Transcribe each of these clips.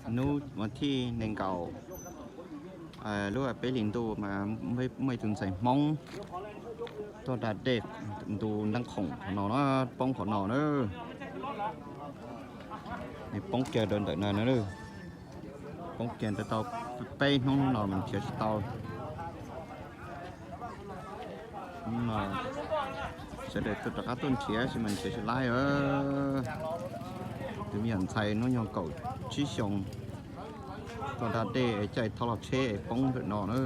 Hnub vas thib nees nkaum lub peb hlis ntuj mas muaj ib tug ntxhais Hmoob tuaj da dej ntu ntab khoom qhov no na, poob qhov no na. Nws poob kiag rau ntawm no na. Poob kiag tau peb hnub no mas nrhiav tsis tau. Hnub no sawv daws tuaj rov qab tuaj nrhiav tab sis mas nrhiav tsis laib. Tus me nyuam ntxhais hnub nyoog kaum tsib xyoos tuaj da dej es caij thaub los tsheb es poob ntawm no na.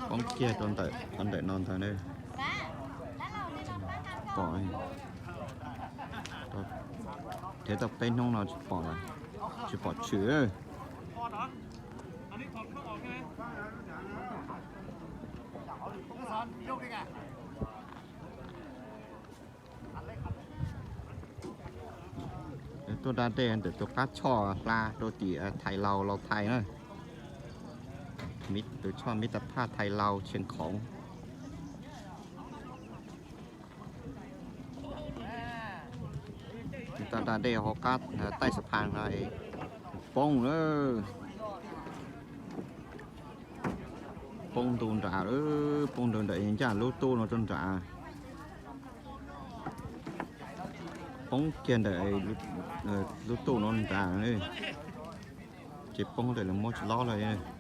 Poob kiag rau ntawm, rau ntawm no ntag na. Pom, nrhiav tau peb hnub no tsis pom, tsis pom tshwm. Tuaj da dej ntawm tus qab choj hla rau tim Thais Laus, Laus Thais na. Tus choj mib tas phaj Thais Laus Tshias Khoov. Tuaj da dej hauv qab taij xab phas no poob lawm. Poob ntu nrad, poob ntu nrad ncaj lub tuj no rau nrad. Poob kiag ntawm lub tuj no nrad. Ces poob ntawm lawv muab tsis lob lawm.